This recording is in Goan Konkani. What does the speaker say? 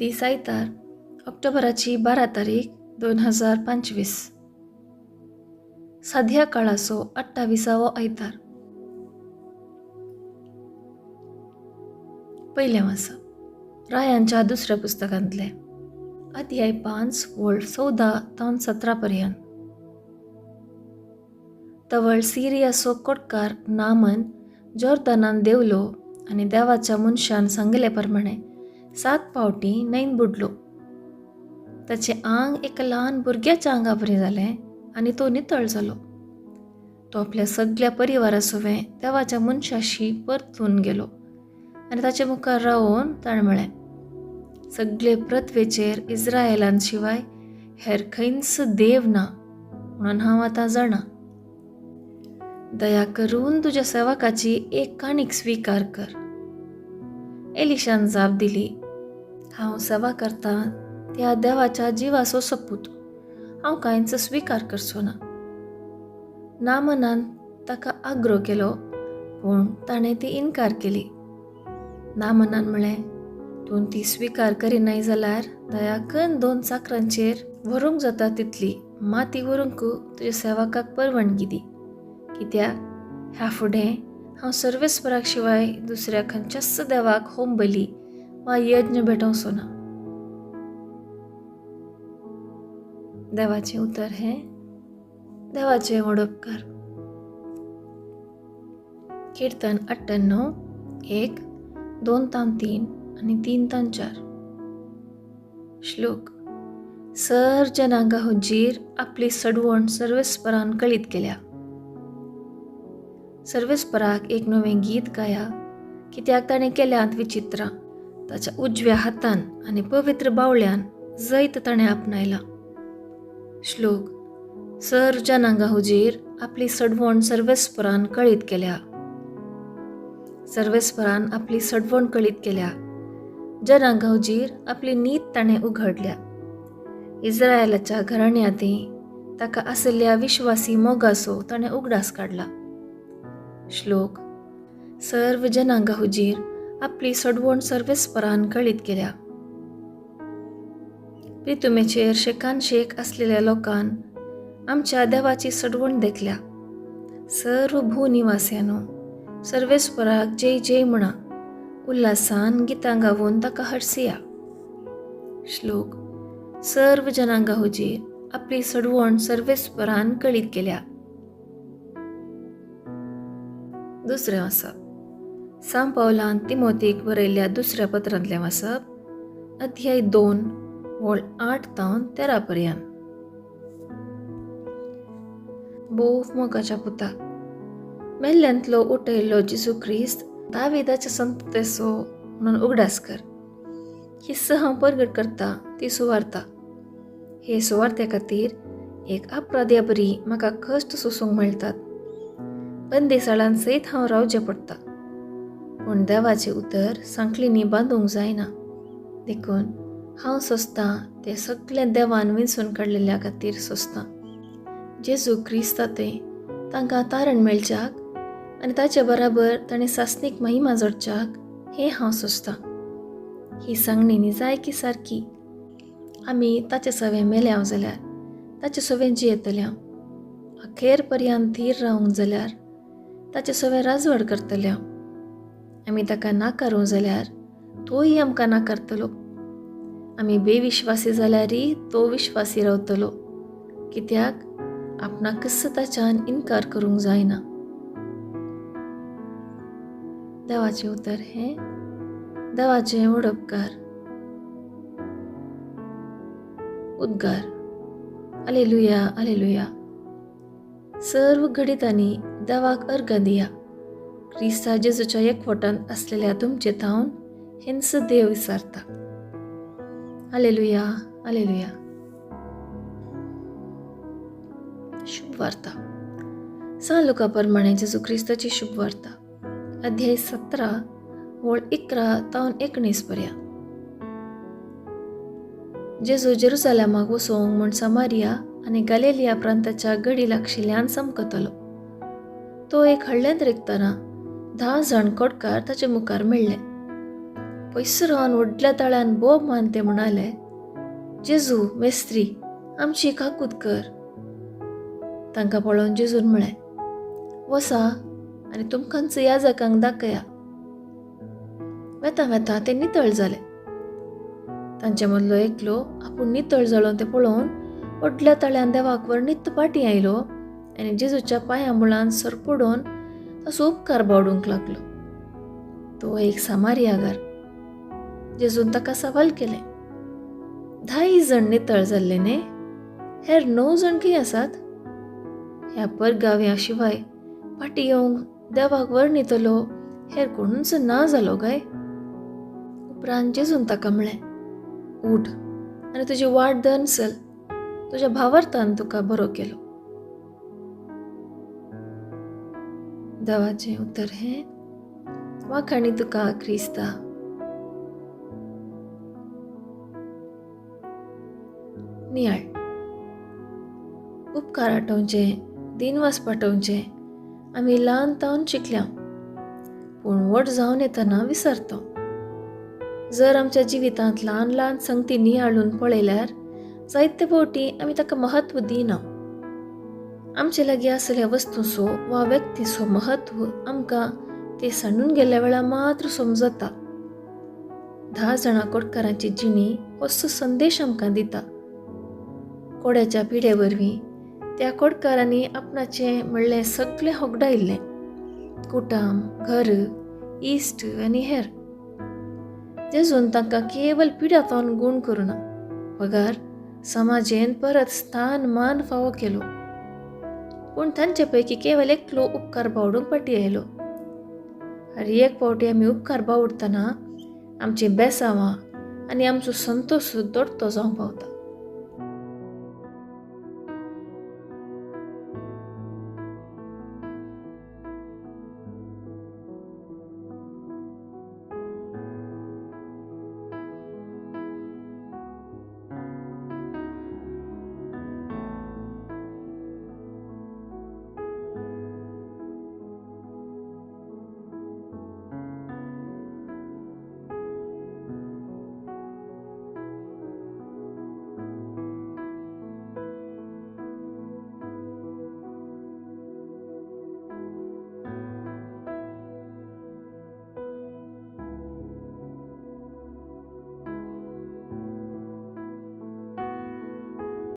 दीस आयतार ऑक्टोबराची 12 तारीख 2025. साध्या काळाचो 28वो आयतार. पयलें वाचप रायांच्या दुसऱ्या पुस्तकांतलें, अध्याय 5 वळ 14 तावन 17 पर्यंत. तवळ सिरियाचो कोटकार नामन जॉर्दनान देवलो आनी देवाच्या मनशान सांगले प्रमाणे 7 फावटी न्हंयन बुडलो. ताचें आंग एका ल्हान भुरग्याच्या आंगा बरें जालें आनी तो नितळ जालो. तो आपल्या सगळ्या परिवारा सवें देवाच्या मनशाशी परतून गेलो आनी ताचे मुखार रावन ताणें म्हळें, सगळे पृथ्वेचेर इस्रायलान शिवाय हेर खंयच देव ना म्हणून हांव आतां जाणा. दया करून तुज्या सेवकाची एक काणीक स्विकार कर. एलिशान जाप दिली, हांव सेवा करता त्या देवाच्या जिवाचो सपूत, हांव कांयच स्विकार करचो ना. नामनान ताका आग्रो केलो, पूण ताणें ती इनकार केली. नामनान म्हळें, तूं ती स्विकार करिनाय जाल्यार दया करून 2 चाकरांचेर व्हरूंक जाता तितली माती व्हरूंक तुज्या सेवकाक परवानगी दी, कित्याक ह्या फुडें हांव सर्वेस्पराक शिवाय दुसऱ्या खंयच्याच देवाक होम बली वा यज्ञ भेटोवचो ना. देवाचें उतर हें देवाचें वडोपकार. कीर्तन 98 1 2 3 आनी 3 4. श्लोक. सर जनांगा हुजीर आपली सडवण सर्वेस्परान कळीत केल्या. सर्वेस्पराक एक नवें गीत गाया, कित्याक ताणें केल्यांत विचित्रां. ताच्या उजव्या हातान आनी पवित्र बावळ्यान जैत ताणें आपणायलां. श्लोक. सर जनांगा हुजीर आपली सडवण सर्वेस्परान कळीत केल्या. सर्वेस्परान आपली सडवण कळीत केल्या. जनांगा हुजीर आपली नीत ताणें उघडल्या. इस्रायलाच्या घराण्यांत ताका आशिल्ल्या विश्वासी मोगाचो ताणें उगडास काडला. श्लोक. सर्व जनांगा हुजीर आपली सडवण सर्वेस्परान कळीत केल्या. प्रितुमेचेर शेकान शेक आसलेल्या लोकान आमच्या देवाची सडवण देखल्या. सर्व भूनिवास्यानो सर्वेस्पराक जय जय म्हणा, उल्हासान गितां गावून ताका हरसिया. श्लोक. सर्व जनांगा हुजीर आपली सडवण सर्वेस्परान कळीत केल्या. दुसरें वाचप सांत पावलान तिमोतीक बरयल्ल्या दुसऱ्या पत्रांतलें वाचप, अध्याय 2 वळ 8 तावन 13 पर्यंत. भोव मोगाच्या पुता, मेल्ल्यांतलो उठयल्लो जेजू क्रिस्त दाविदाच्या संततेचो म्हणून उगडास कर. ही हांव परगट करता ती सुवार्ता. हे सुवार्ते खातीर एक अपराध्या बरी म्हाका कश्ट सोसूंक मेळटात. बंदिसाळान सयत हांव रावचें पडटा, पूण देवाचें उतर सांखळींनी बांदूंक जायना. देखून हांव सोंसतां तें सगळें देवान विंचून काडलेल्या खातीर सोंसतां. जेजू क्रिस्ता तें तांकां तारण मेळच्याक आनी ताचे बराबर ताणें सासणीक महिमा जोडच्याक हें हांव सोंसतां. ही सांगणी निजाय की सारकी. आमी ताचे सवें मेल्याव जाल्यार ताचे सवें जियेतल्याव, अखेर पर्यंत धीर रावूंक जाल्यार ताचे सवें राजवड करतल्याव. आमी ताका नाकारूं जाल्यार तोय आमकां नाकारतलो. आमी बेविश्वासी जाल्यारय तो विश्वासी रावतलो, कित्याक आपणाकच ताच्यान इनकार करूंक जायना. देवाचें उतर हें देवाचें वडोपकार. उद्गार. आलेलुया आलेलुया. सर्व घडितांनी देवाक अर्गां दिया. क्रिस्ता जेजूच्या एकवटांत आसलेल्या तुमचे थावन हेंच देव विचारता. आलेलुया आलेलुया. शुभ वार्ता. सांत लुका प्रमाणे जेजू क्रिस्ताची शुभ वार्ता, अध्याय 17 वळ 11 तावन 19 पर्यंत. जेजू जेरुजालेमाक वचूंक म्हूण समारिया आनी गालेलिया प्रांताच्या गडी लागशिल्ल्यान चमकतलो. तो एक हळ्ळ्यांत रिगतना 10 जाण कोटकार ताचे मुखार मेळ्ळे. पयस रावन व्हडल्या ताळ्यान बोब मान ते म्हणाले, जेजू मेस्त्री, आमची काकूत कर. तांकां पळोवन जेजून म्हळें, वसा आनी तुमकांच याजकांक दाखया. वेता वेता ते नितळ जाले. तांचे मदलो एकलो आपूण नितळ जालो तें पळोवन व्हडल्या ताळ्यान देवाक वर्णीत पाटी आयलो आनी जेजूच्या पांया मुळान सरपडून ताचो उपकार बावडूंक लागलो. तो एक सामारियागार. जेजून ताका सवाल केलें, 10 जण नितळ जाल्ले न्ही, हेर 9 जण खंय आसात? ह्या परगाव्या शिवाय फाटी येवंक देवाक वर्णितलो हेर कोणूच ना जालो काय? उपरांत जेजून ताका म्हळें, उठ आनी तुजी वाट धरून चल, तुज्या भावार्थान तुका बरो केलो. देवाचें उतर हें. वाखाणी तुका क्रिस्ता. नियाळ. उपकार आठोवचे, दिनवास पाठोवचे आमी ल्हान तावन शिकल्या, पूण व्हड जावन येतना विसरता. जर आमच्या जिवितांत ल्हान ल्हान संगती नियाळून पळयल्यार जायते फावटी आमी ताका म्हत्व दिना. आमचे लागीं आसल्या वस्तूंचो वा व्यक्तीचो म्हत्व आमकां ते सांडून गेल्ल्या वेळार मात्र समजता. 10 जाणां कोटकारांची जिणी असो संदेश आमकां दिता. कोड्याच्या पिढे वरवीं त्या कोटकारांनी आपणाचें म्हणलें सगळें होगडायल्लें, कुटाम, घर, इश्ट आनी हेर. जेजून तांकां केवल पिड्यातून गूण करुना, बगर समाजेन परत स्थान मान फावो केलो. पूण तांचे पैकी केवल एकलो उपकार बावडूंक फाटी आयलो. हर एक फावटी आमी उपकार बावडटना आमचीं बेसांवां आनी आमचो संतोश दोडतो जावंक पावता.